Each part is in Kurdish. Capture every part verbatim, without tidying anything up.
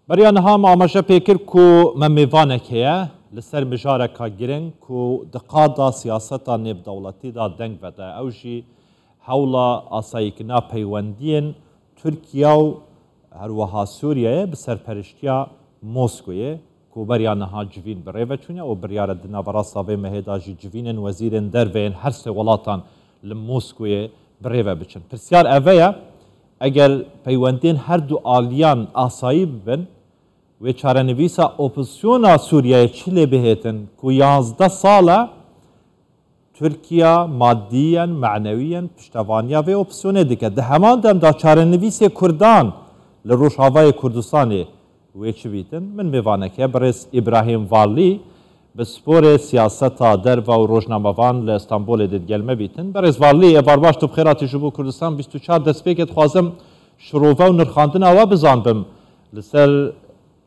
Beriya niha me amaje pê kir ku me mêvanek heye li ser mijareka giring ku di qada siyaseta nêvdewletî de deng vede. Ew jî hewla asayîkirina peywendiyên Tirkiye û herwiha Sûriyeyê bi serperiştiya Moskoyê ku beriya niha civîn bi rê ve çûne û biryare di naverasta vê mehê de jî civînên wezîrên derve yên her sê welatan li Moskoyê bi rê ve biçin. Pirsyar eve ye, eger peywendiyên her du aliyan asayî bibin, wê çarenivîsa opozisyona Sûriyeyê çi lê bihêtin ku yazdeh sal e Tirkiye madiyen, manewiyen piştevaniya vê opozisyonê dike. Di heman dem de çarenivîsê Kurdan li Rojavayê Kurdistanê wê çi bîtin? Min mêvanek heye, birêz Îbrahîm Varlî, pisporê siyaseta derve û rojnamevan li Stenbolê dê digel me bîtin. Birêz Varlî, êvar baş, tu bi xêr hatî ji bo Kurdistan bîst û çar destpêkê. Dixwazim şirove û nirxandina we bizanbim li ser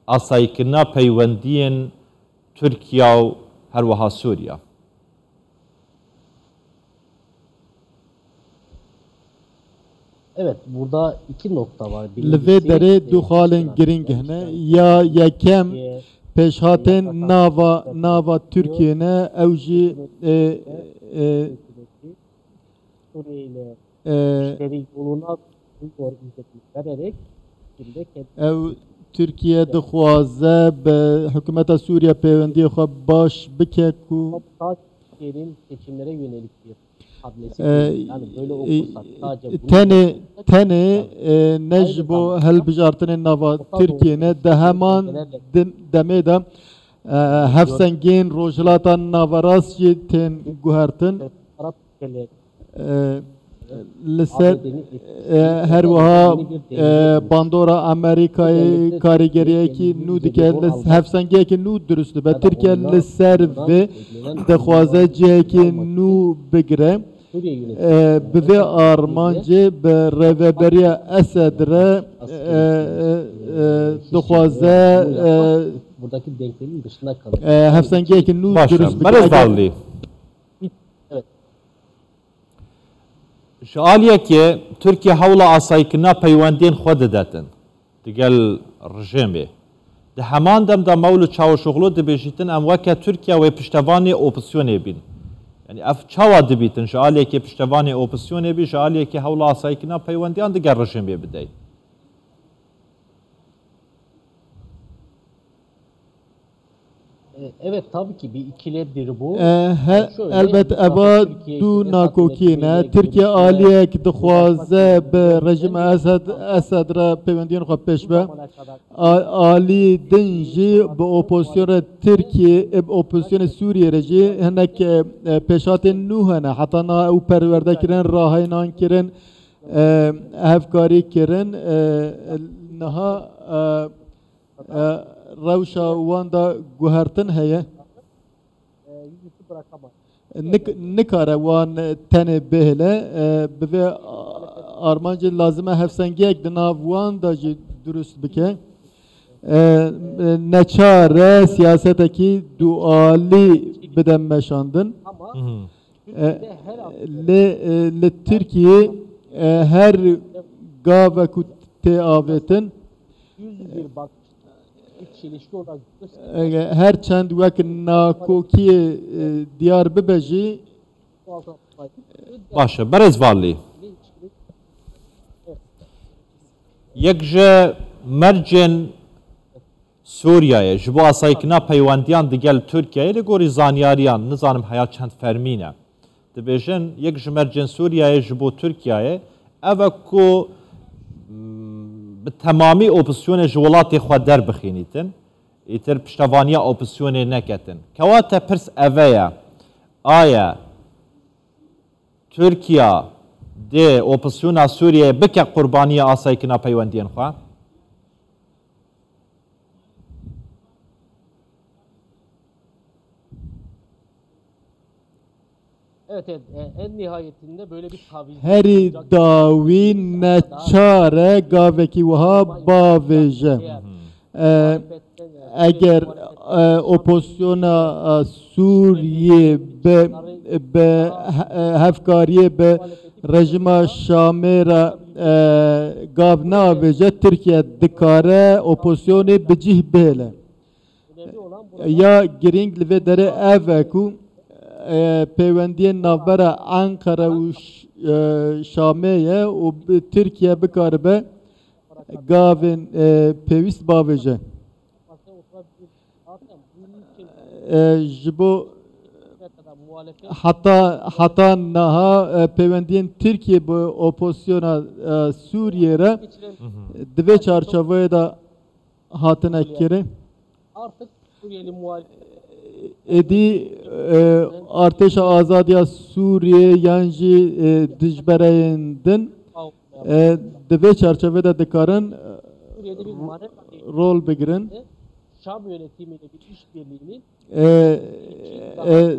asayîkirina peywendiyên Tirkiye û herwiha Sûriye. Evet, burada iki nokta var. Li vê Birincisi, derê e, du xalên Türkiye'nin giring hene. Yanlışlıkla Ya yekem Türkiye pêşhatên nafaka nava, nava Türkiye ne, ew jî, e, e, Suriye ile e, işleri yoluna koyuyor izlenimi vererek şimdi kendi Ew Tirkiye dixwaze bi hikûmeta Sûriye peywendiyê xwe baş bike ku Sadece Türkiye'nin seçimlere yönelik bir hamlesi E, değil. Yani böyle e, okursak sadece bunu tenê, tenê, e, ne ji bo helbijartinên nava Tirkiye ne, di heman dim-, demê de, e, hevsengên Rojhilata Naverast jî tên guhertin. Arap ülkeleri E, li ser, e, her wiha, e, bandora Amerîkayê karîgeriyekî nû dike, li hevsengiyekî nû dirust dibe. Tirkiye li ser vê dixwaze cihekî nû bigire. E, bi vê armancê bi rêveberiya Esed re, e, e, e, dixwaze, e, Buradaki denklemin dışında kalıyor. E, hevsengiyekî nû Baş e. dirust bike. Berêz Eger Varlî. Evet. Ji aliyekê Tirkiye hewla asayîkirina peywendiyên xwe didetin digel rejîmê. Di heman dem de Mewlûd Çavuşoglu dibêjîtin, em weke Tirkiye wê piştevanê opozisyonê bîn. Yanî ev çawa dibîtin? Ji aliyekê piştevanê opozisyonê bî, ji aliyekê hewla asayîkirina peywendiyan digel rejîmê bidey. E, evet, tabii ki bir ikilemdir bu. E, he, Şöyle, elbet eva du nakokî ne. Tirkiye aliyek dixwaze bi rejîma Esed, Esed re peywendiyên xwe pêş be. A-, alî din jî bi opozîsyona Tirkiye, e, bi opozîsyona Sûriye re jî hinek, e, e, pêşhatên nû hene. Heta niha ew perwerde kirin, rahayînan kirin, e, hevkarî kirin. E, niha, e, E, rewşa wan de guhertin heye. Nik-, nikare wan tenê bihêle. E, bi vê armancê lazim e hevsengiyek di nav wan de jî dirust bike. E, neçar e siyasetekî dualî bide meşandin. Mhm. E, lê, e, li Tirkiyê, e, her gavek ku tê avêtin, e, her çend wek nakokiyê, e, diyar bibe jî. Baş e, berêz Valî. Yek ji mercên Sûriyeyê ji bo asayîkirina peywendiyan digel Tirkiyeyê, li gorî zanyariyan, nizanim heya çend fermî ne, dibêjin, yek ji mercên Sûriyeyê ji bo Tirkiyeyê ev e ku, mm, bi temamî opozîsyonê ji welatê xwe derbixînîtin, îtir piştevaniya opozîsyonê neketin. Kewate pirs eve ye, aye Tirkiye dê opozîsyona Sûriyeyê bike qurbaniya asayîkirina peywendiyên xwe? Evet, evet. E, en nihayetinde böyle bir taviz Herî dawî neçar e gavekî wiha bavêje. E, eger, e, opozîsyona, e, Sûriyê bi, bi, e, hevkariyê bi Rejîma Şamê re e, gav neavêje, Tirkiye dikare opozisyonê bi cih bihêle. Ya girîng li vê derê ev e ku e, peywendiyên navbera Ankara û Ş- e, Şamê ye û bi Tirkiye bikaribe gavên e, pêwîst bavêje. E, ji bo heta heta niha e, peywendiyên Tirkiye bi opozisyona e, Sûriyê re di vê çarçoveyê de hatine kirin. Êdî e, Artêşa Azadiya Sûriyê yan jî e, dijbereyên din e, di vê çarçovê de dikarin e, rol bigirin. Şam yönetimiyle bir işbirliğinin E, e,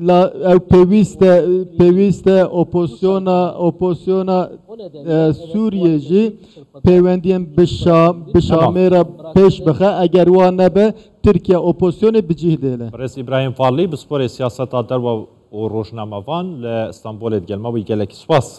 la, ew pêwîst e, pêwîst e opozisyona, opozisyona e, Sûriyê jî peywendiyên bi Şam, bi Şamê re pêş bixe. Eger wa nebe, Tirkiye opozisyonê bi cih dêle. Birêz Îbrahîm Farlî, pisporê siyaseta derve û rojnamevan li Stenbolê digel me bû. Gelekî spas.